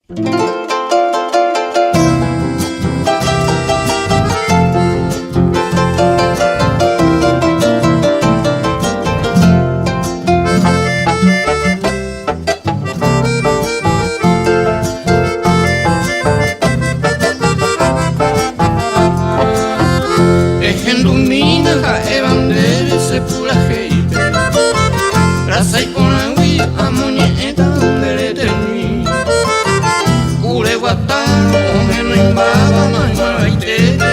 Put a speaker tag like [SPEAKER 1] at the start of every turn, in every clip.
[SPEAKER 1] Ehendumína ha'éva ndéve che purahéipe, rasa iporãgui amoñe'ẽta nde retemi. Kure guata ohenoimbáva maymaitére,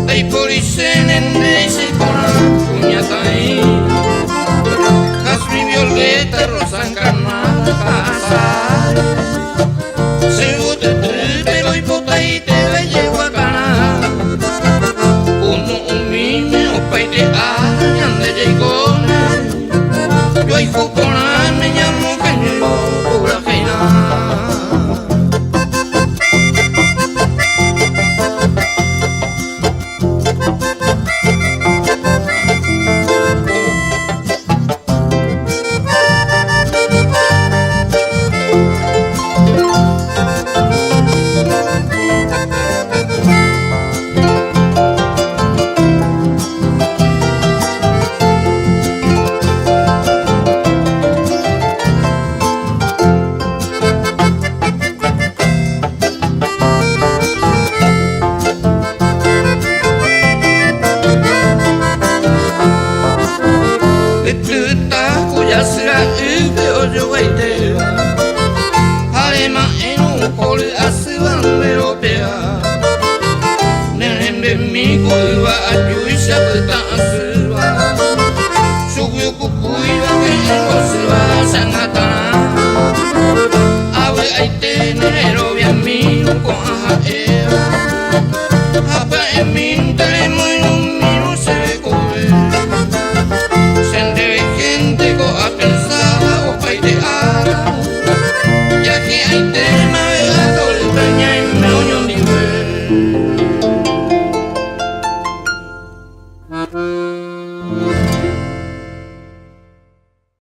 [SPEAKER 1] ndaipóri chéne ndéicha iporã kuñataĩ. Jazmín violeta, rosa encarnada ha azáre, che yvotytýpe roipotaiteve jeguakarã. Kunu'ũmíme opaite ára ñande jaikóne. Joayhu porãme ñamokañy puraheirã. Ytyta ku jasy ra'ýpe ojoguaitéva, ha rema'ẽrõ hory asýva nde ropea. Ne rembemi ko yva ajúicha pytã asýva, chugui okukúiva he'ẽ osýva changata. Avy'aite ne reroviamírõ ko'ã ha'éva.